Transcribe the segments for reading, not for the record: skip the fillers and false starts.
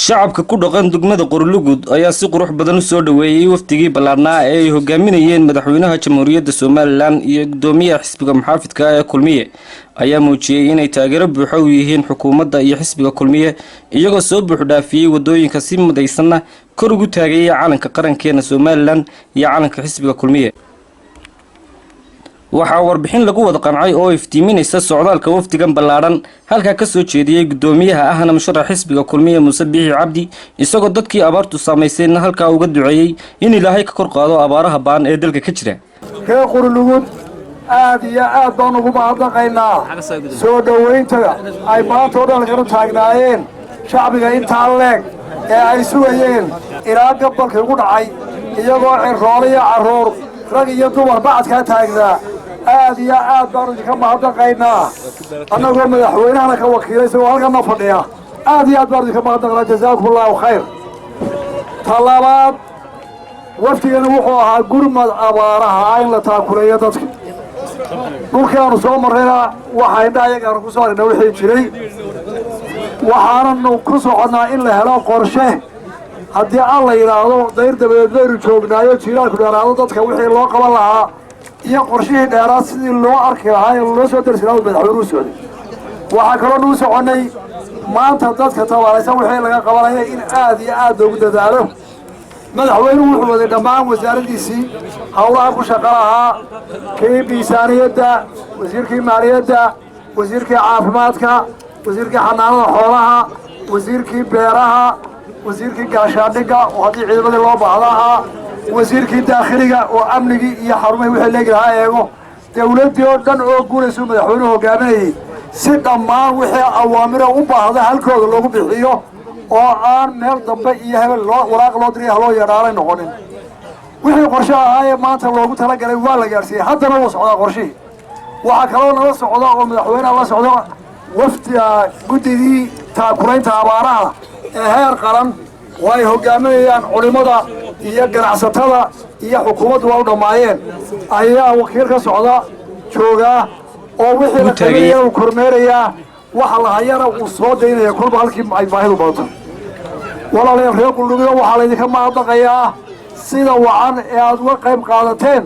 Shacabka ku dhaqan degmada Qorlugud ayaa si qurux badan u soo dhoweeyey wafdigii ballaadhnaa ee ay hogaaminayeen madaxweynaha Jamhuuriyadda Somaliland iyo gudoomiyaha xisbiga muxaafidka ee Kulmiye, ayaa muujiyey inay taageero buuxa u yihiin xukuumadda iyo xisbiga Kulmiye, iyagoo soo buux dhaafiyey wadooyinka, si midaysanna kor ugu taagayay calanka qarankeena Somaliland iyo calanka xisbiga Kulmiye. Waxaa warbixin lagu wada qancay oo iftiiminaysa socdaalka wafdigan ballaadhan halkaa ka soo jeediyey guddoomiyaha ahna musharax xisbiga Kulmiye, Muuse Biixi Cabdi, isagoo dadkii abaartu saamaysayna halkaa uga duceeyey in Ilaahay ka kor qaado abaaraha baan ee dalka ka jira. Reer Qurlugud, aad iyo aad baan ugu mahadnaqaynaa soo dhowaynta ay maanta oo dhan halkan u taagnaayeen, shacbiga intaa leeg ee ay sugayeen ilaa gabalkii ugu dhacay, iyagoo cirroole iyo carruur, rag iyo dumar bacadkaa taagnaa. Aad iyo aad baanu idinka mahadnaqaynaa, annagoo madaxweynahana ka wakiilay isagoo halkanna fadhiya. Aad iyo aad baanu idinka mahadnaqnaa. Jazaakum Allahu khayr. Talabaad, wafdigani wuxuu ahaa gurmad abaaraha in la taakuleeyo dadka. Dhulkii aanu soo marrayna waxa indha ayagaanu ku soo aragnay wixii jiray. Waxaananu ku soconnaa in la helo qorshe, haddii Alla yidhaahdo, dayr dabadeed baynu joognaayo, jiilaalku dheeraado, dadka wixii loo qaban lahaa iyo qorshihii dheeraad sidii loo arki lahaa ee loo soo darsi lahaa madaxweynuhu socday. Waxaa kaloo nuu soconnay maanta dadka tabaalaysan wixii laga qabanaya in aad iyo aad loogu dadaalo. Madaxweynuhu wuxuu waday dhammaan wasaaraddiisii howlaha ku shaqo lahaa, kii miisaaniyadda, wasiirkii maaliyadda, wasiirkii caafimaadka, wasiirkii xanaanada xoolaha, wasiirkii beeraha, wasiirkii gaashaandhigga oo haddii ciidamadii loo baahdo ahaa, wasiirkii daakhiliga oo amnigii iyo xarumihii wixii leegi lahaa eego. Dawladdii oo dhan oo guulaysuu madaxweynuhu hogaaminayey, si dhammaan wixii awaamira u baahda halkooda loogu bixiyo oo aan meel dambe iyo hebel loo waraaq loo diriya haloo yeedhaanay noqonin. Wixii qorshe ahaa ee maanta loogu talagalay waa la gaadhsiiyey, haddana wuu socdaa qorshihii. Waxaa kaloo nala socda oo madaxweynaha la socda wafdiga guddidii taakuraynta abaaraha ee heer qaran, oo ay hogaaminayaan culimmada iyo ganacsatada iyo xukuumaddu waa u dhammaayeen, ayaa wakiil ka socda joogaa oo wixii la qabanaya uu kormeerayaa, waxa la hayana uu soo daynaya kolba halkii ay baahidu badato. Walaalayaal, reer Quldhubiyo, waxaa laydinka mahadnaqayaa sida wacan ee aada uga qayb qaadateen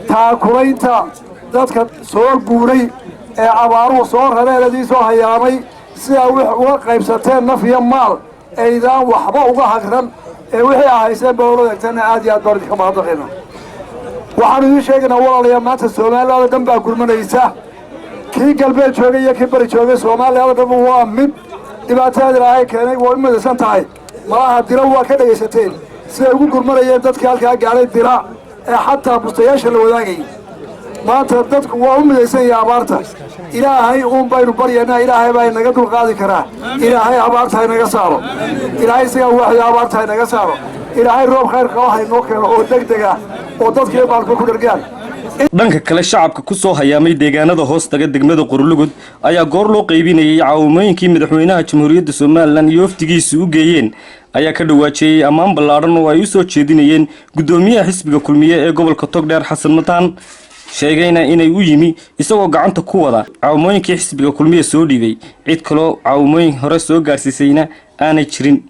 taakulaynta dadka soo guuray ee abaaruhu soo rareen, idii soo hayaamay, sidaa wix uga qaybsateen naf iyo maal aydaan waxba uga hagran ee wixii a hayseen ba ula eegteenna. Aad iyo aad baan idinka mahadnaqayna. Waxaanu idiin sheegaynaa, walaalayaal, maanta Soomaaliyada dhan baa gurmanaysa. Kii galbeed joogay iyo kii bari joogay, Soomaaliyada dhan waa mid. Dhibaatada Ilaahay keenay waa u midaysan tahay. Malaha Dila waa ka dhegaysateen siday ugu gurmanayeen dadkii halkaa gaadhay Dila ee xataa bustayaasha la wadaagayay. Maanta dadku waa u midaysan yahay abaarta. Ilaahay uun baynu baryaynaa, Ilaahay baa inaga dulqaadi karaa. Ilaahay abaarta haynaga saaro. Ilaahay isagaa waaxyo, abaarta haynaga saaro. Ilaahay roob khayr qaba haynoo keeno oo deg deg ah oo dadkii baalka ku dhargaan. Dhanka kale, shacabka ku soo hayaamay deegaanada hoos taga degmada Qorlugud ayaa goor loo qaybinayay caawimooyinkii madaxweynaha Jamhuuriyadda Somaliland iyo wafdigiisu u geeyeen ayaa ka dhawaajiyey ammaan ballaadhan oo ay u soo jeedinayeen guddoomiyaha xisbiga Kulmiye ee gobolka Togdheer, Xasan Mataan, sheegayna inay u yimi isagoo gacanta ku wada caawimooyinkii xisbiga Kulmiye soo dhiibay, cid kaloo caawimooyin hore soo gaarsiisayna aanay jirin.